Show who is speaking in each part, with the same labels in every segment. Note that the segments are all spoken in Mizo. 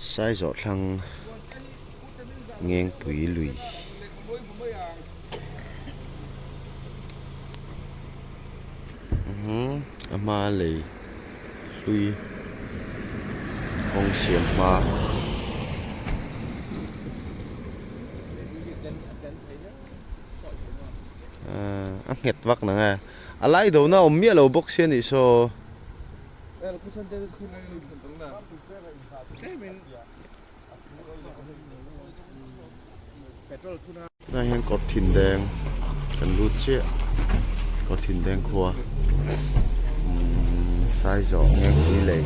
Speaker 1: Saizawh thlang Ngengpui lui. A hma lei hlui kawng siam hma. A nghet vak nang e. A lai dona awm miah lo bawk sia nih saw. Tunah hian kawr thin deng kan lut chiah kawr thin deng khua umm saizawh ngengpui lei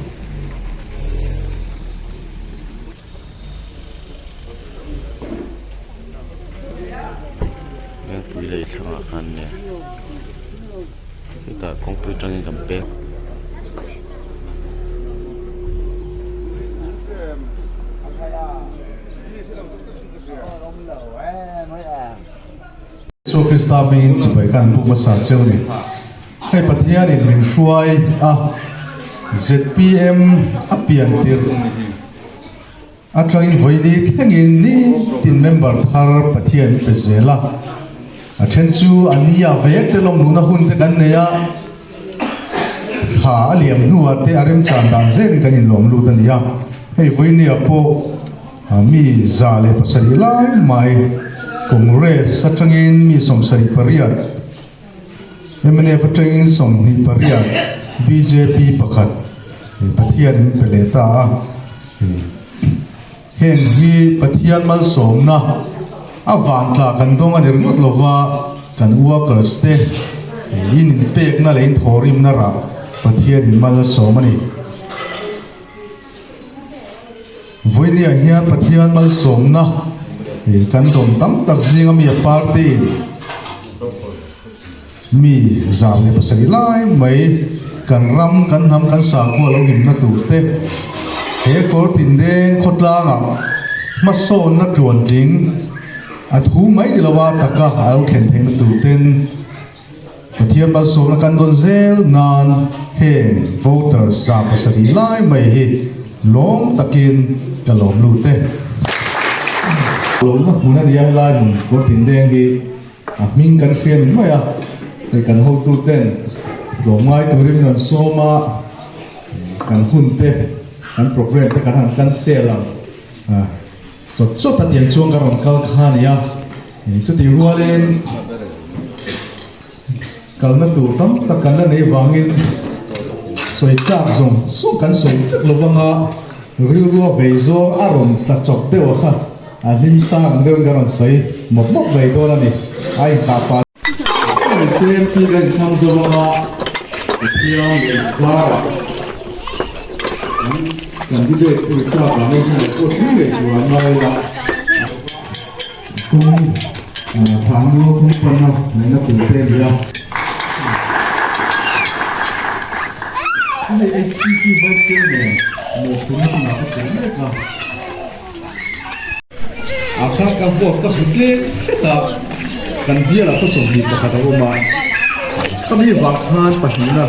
Speaker 1: ngengpui lei thlangah khan nia hetah kawngpui atangin kan peng.
Speaker 2: Isua Krista hmingin chibai khan buk hmasa cheu ni. Hei Pathianin min hruai a, zpm a pian tirh atangin vawi thlengin nitin member thar Pathian min pe zel a. A then chu a nia vek te lawmluhna hun te kan nei a, thla a liam hnuah te a remchan dan zelin kan inlawm lut a ni a. Hei vawinia pawh Mi 107 lai mai Congress atangin mi 78, mnf atangin 28, bjp pakhat Pathian in pe leh ta a. Heng hi Pathian malsawmna a vantla kan dawng a ni ringawt lova, kan workers te in inpekna leh inthawhrimna rah Pathian in mal a sawm a ni. Vawinia hian Pathian malsawmna kan dawm tam tak zinga mi a party mi 107 lai mai kan ram kan hnam kan sakhua lo himna tur te he kawr tindeng khawtlangah hmasawnna tluantling a thu mai ni lova taka a lo thlen theihna tur ten Pathian malsawmna kan dawn zel nan heng voters 700 lai mai hi lawm takin ka lawm lut e. Lawmna hmun a nia helai hmun kawr tindeng hi a hming kan hria ni mai a, hei kan hotu ten tlawmngai turin min rawn sawm a, kan hun te kan programme te kan han cancel ang chawt chawt a tiang chuan ka rawn kal kha a nia. Chutih rualin kalna tur tam tak kan la nei vangin sawi chak zawng zawng kan sawi vek lo vanga rilrua vei zawng a rawn tla chawp deuh a kha a hlim sang ang deuhin ka rawn sawi mawp mawp mai dawn a ni. A inkah pah CMP ka inthlang zo anga Pathian leh Zara kan candidate tur chak ang deuhin lo pawh thleng ngei tur an ngai la. Kawng thahnu kawng pana ngaihna tur te a ni a. Hei HPC Vice Chairman mawhphurhna hunah ka chelh mek a. A kha ka vote ka hmu tlem hret a, kan bialah ka 21 a awm a. Ka mi vang khan pahnihna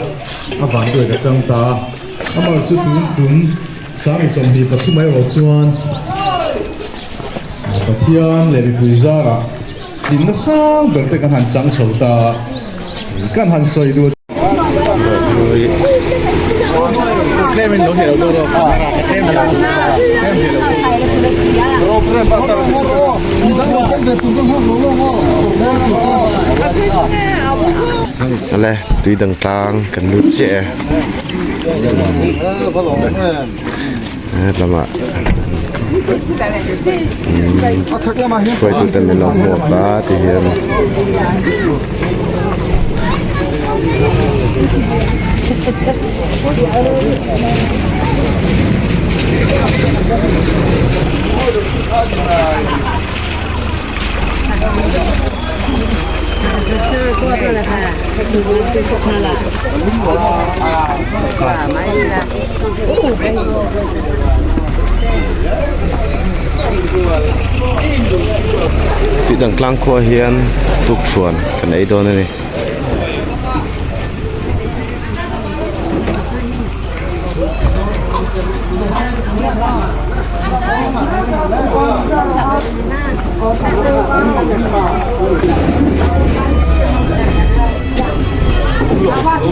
Speaker 2: a vanduai ka tang ta a. Amah chu tun tum 23 erawh chuan Pathian leh mipui zarah hlimna sang ber te kan han chang chho ta a, kan han sawi duh.
Speaker 1: Awle tui dang tlang kan lut chiah e. Hetlama hruaitu ten min lo hmuak a ti hian Tih dang tlang khuaah hian tukṭhuan kan ei dawn a ni.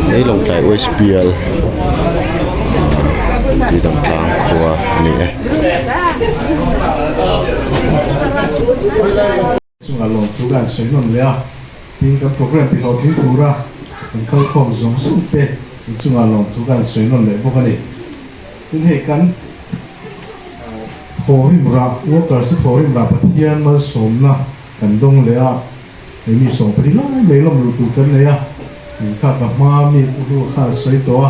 Speaker 1: Hei Lawngtlai West bial Tuidang tlang khua a ni e.
Speaker 2: Chungah lawmthu ka han sawi nawn leh a, tin kan program ti hlawhtling tura kan kalkhawm zawng zawng te inchungah lawmthu ka han sawi nawn leh bawk a ni. Tin hei kan thawhrim rah, workers te thawhrim rah Pathian malsawmna kan dawng leh a, hei mi sawmpali lai mai lawm luh tur kan nei a, kha ka hma mi Pu Hlua khan a sawi tawh a,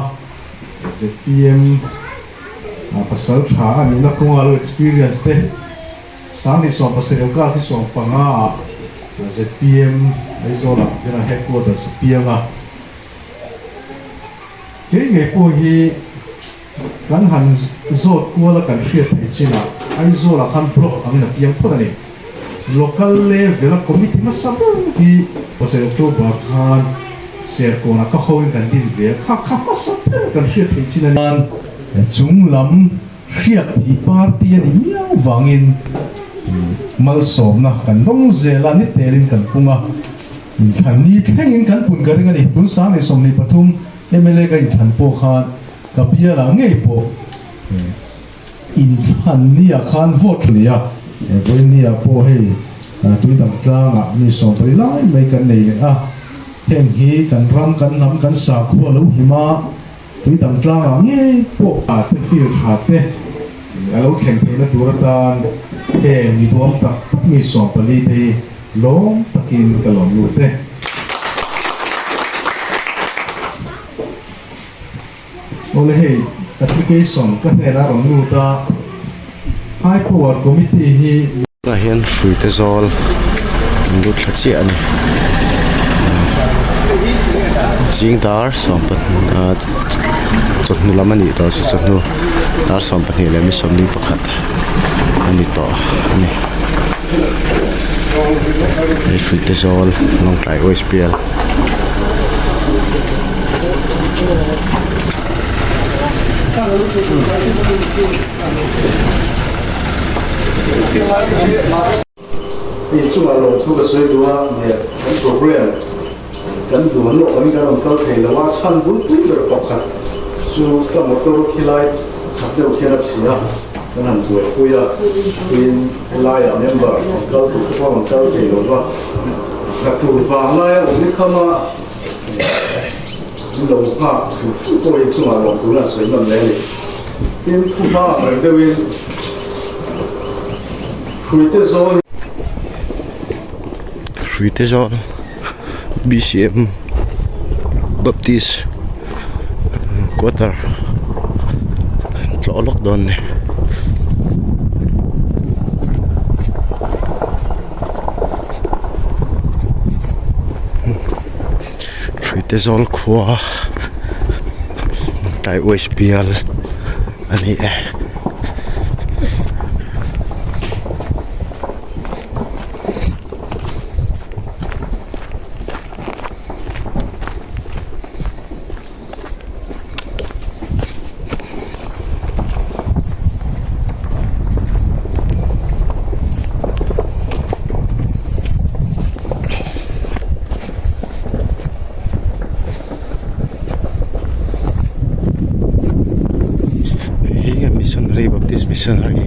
Speaker 2: zpm pasal tha a nihna kawnga lo experience te, Sangni 17 class ni 15 ah zpm Aizawl ah General Headquarters a piang a. Kei ngei pawh hi kan han zawt kual a kan hriat theih chinah Aizawl ah khan block angin a piang phawt a ni. Local level a committee hmasa ber hi pasarih October khan Serkawn ah ka hoin kan din ve a, kha kha hmasa ber kan hriat theih chin a ni. Chung lam Hriat hi party a nih miau vangin malsawmna kan dawng zel a, ni telin kan pung a, inthlan ni thlengin kan pun ka ring a ni. Tun 2023 mla ka inthlan pawh khan ka bialah ngei pawh inthlan niah khan vote nei a, vawinia pawh hei Tuidang tlangah mi 14 lai mai kan nei leh a, heng hi kan ram, kan hnam, kan sakhua lo him a, Tui dang tlangah ngei pawh a te fir tha te a lo thleng theihna tur atan heng mi duam tak tak mi 14 te hi lawm takin ka lawm lut e. Awle hei application ka hnenah rawn lut a, High Power Committee hi.
Speaker 1: Tunah hian hruite zawl an lut thla chiah a ni zing dar sawmpahnih chawhnu lam a nih tawh chu chawhnu dar sawmpahnih leh mi sawmli pakhat a ni tawh a ni hei hruite zawl Lawngtlai West bial.
Speaker 2: Hei chungah lawmthu ka sawi duh a, nia kan program kan duan lawk angin kan rawn kal thei lo a, chhan bul pui ber pakhat chu ka motor khilai chak deuh khian a chhia a, kan han buaipui a, tin helaiah member rawn kal tur te pawh a rawn kal thei lo va, hna tur vang laia awm ni kham a, min lo nghak tur fu pawhin chungah lawmthu lan sawi nawn mai a ni. Tin, thu hma reng deuhin Hruite zawl.
Speaker 1: Hruite zawl BCM Baptist Quarter tlawh lawk dawn ni. Hruite zawl khua. Tlai uaih bial a ni e. Hei hi Missionary Baptist Missionary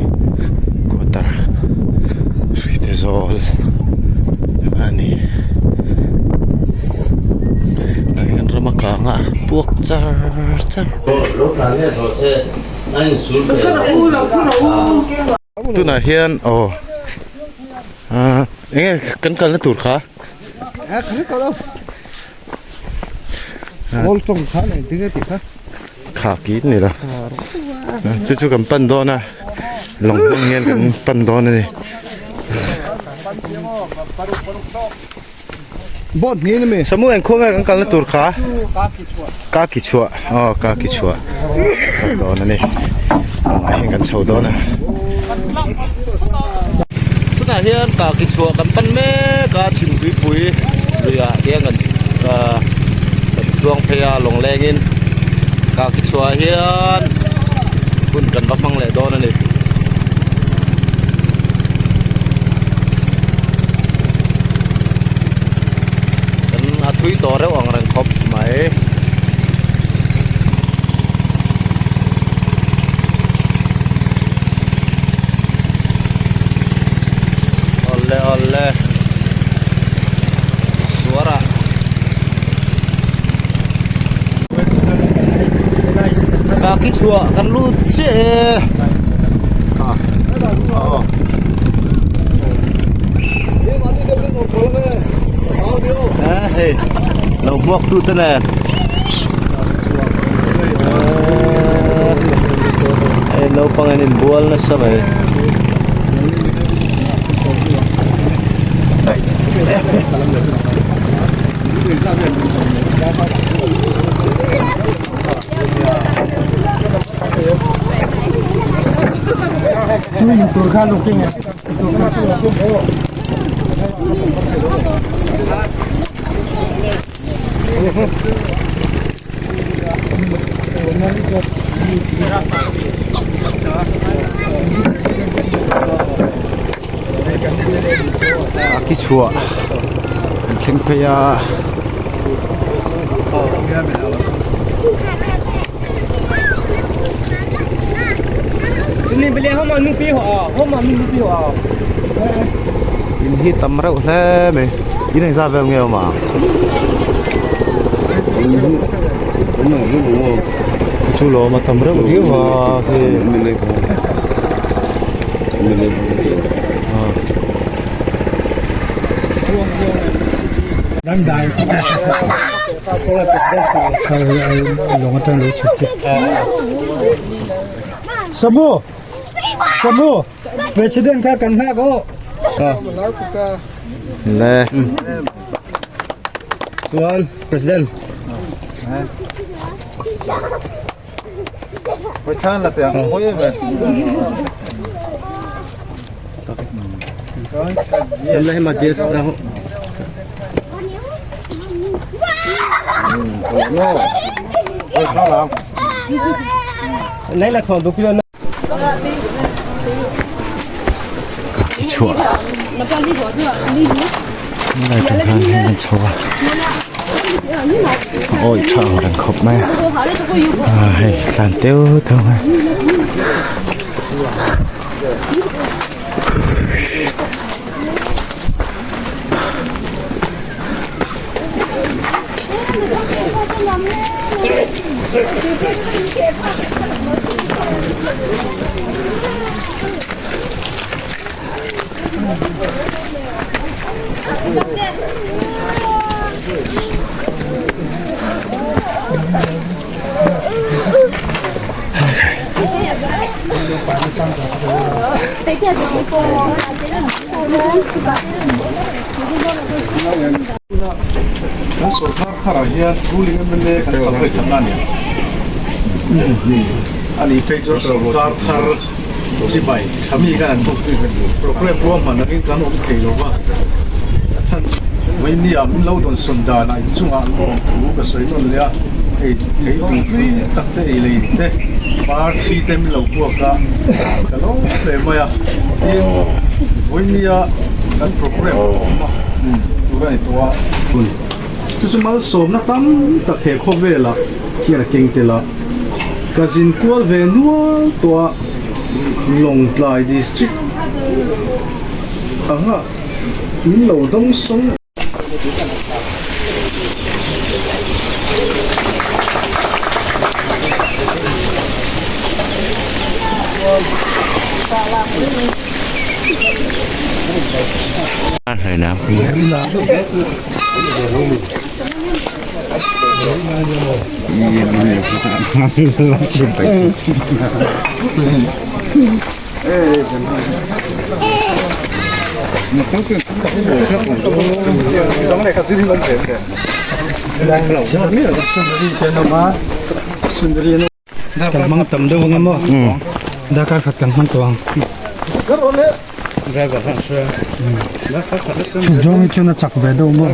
Speaker 1: Quarter hruite zawl a ni ah hian ram a kang a puak char char. Tunah hian aw ah eng nge kan kalna tur kha. Kha ki ni lo chu chu kan pan dawn a lawng hmang hian kan pan dawn a ni. Samu engkhaw nge kan kalna tur kha ka ki chhuah aw ka ki chhuah kan dawn a ni lawngah hian kan chho dawn a. Tunah hian ka ki chhuah kan pan mek a chhimtuipui luiah hian kan ah kan chuang phei a lawng lengin ka ki chhuah hian hun kan va hmang leh dawn a ni. thui tawh reuh ang reng khawp mai. Awle awle suarah. Kaki chhuah kan lut chiah e. Hei lo hmuak tu te nen hei naupang an inbual nasa mai. A ki chhuah an thleng phei a. In hi tam reuh hle mai in engzat vel nge awm ang chu lawm a tam reuh viau a hei.
Speaker 3: Samu Samu President kha kan nghak aw.
Speaker 1: Le.
Speaker 4: Chuan President.
Speaker 1: Chhuah lai tang khan hei an chho a a awih tha ang reng khawp mai a hei tlan teuh teuh mai.
Speaker 2: Kan sorkar tharah hian ruling MLA kan kal hawi tam na a ni ang. A nih phei chuan sorkar thar chibai thami khan an program ruahman angin kan awm thei lo va. A chhan chu Vainia min lo dawn sawn danah inchungah an awm thu ka sawi nawn leh a, hei thei tui tui tak te ei lei te par thi te min lo buak a, ka lo hle mai a. Tin, Vainia kan program a awm a tur a ni tawh a. Chu chu malsawmna tam tak he khawvelah hian a keng tel a, ka zin kual ve nual tawh a, Lawngtlai District anga min lo dawng sawng.
Speaker 3: Kan hmang tam deuh ang emaw darkar khat kan hmang tawh ang chhun zawng hi chuan a chak ve deuh maw.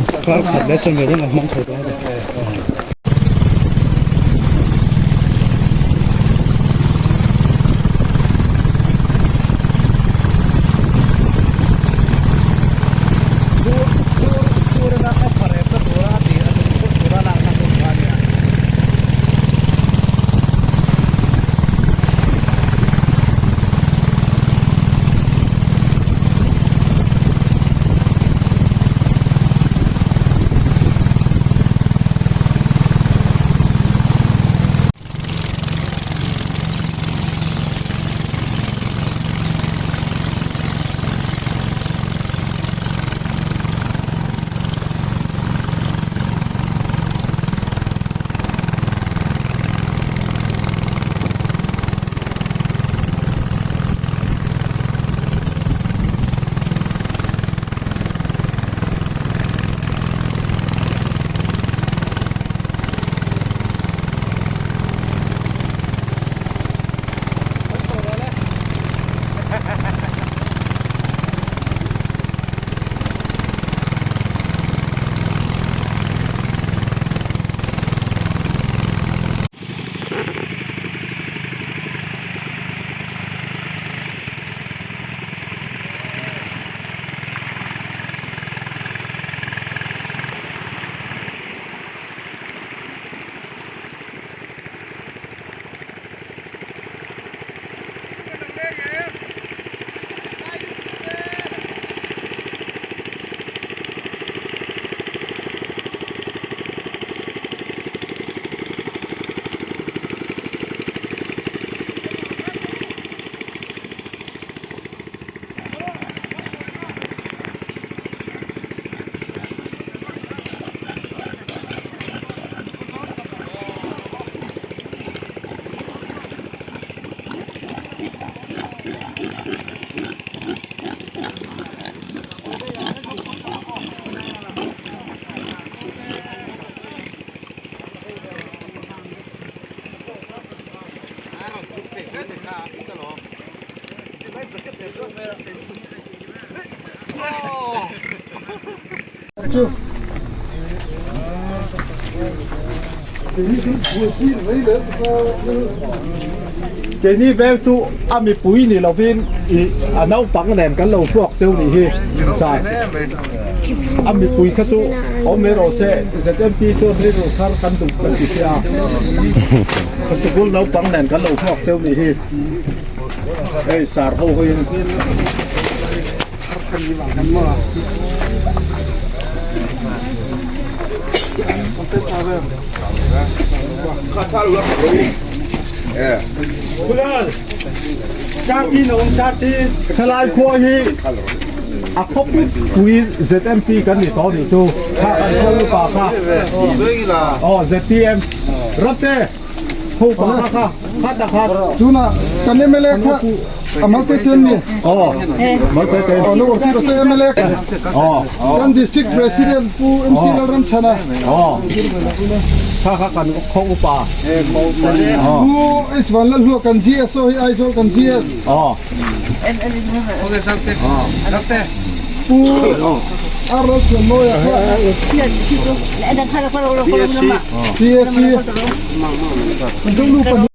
Speaker 4: Keini veng chu a mipui ni lovin ih a naupang nen kan lo hruak cheu nih hi zai a mipui kha chu awm mai rawh se ZMP chuan rilru thar kan duh kan ti sia a sikul naupang nen kan lo hruak cheu nih hi hei sar ho hawiin. Helai khua hi a khawp pui ZMP kan ni tawh nih chu kha kan khaw upa kha aw ZPM Ramte khaw upa kha kha kha tak kha
Speaker 5: Tuna kan MLA kha amal te ten mi
Speaker 4: aw mal te ten
Speaker 5: aw lo ti se MLA kha
Speaker 4: aw
Speaker 5: kan district president pu MC Lalramchhana
Speaker 4: aw kha kha kan khaw upa
Speaker 5: pu H Vanlalhlua kan GS aw hi Aizawl kan GS
Speaker 4: aw
Speaker 5: pu R Lalthuanmawia kha PSC kan zonu pahnih.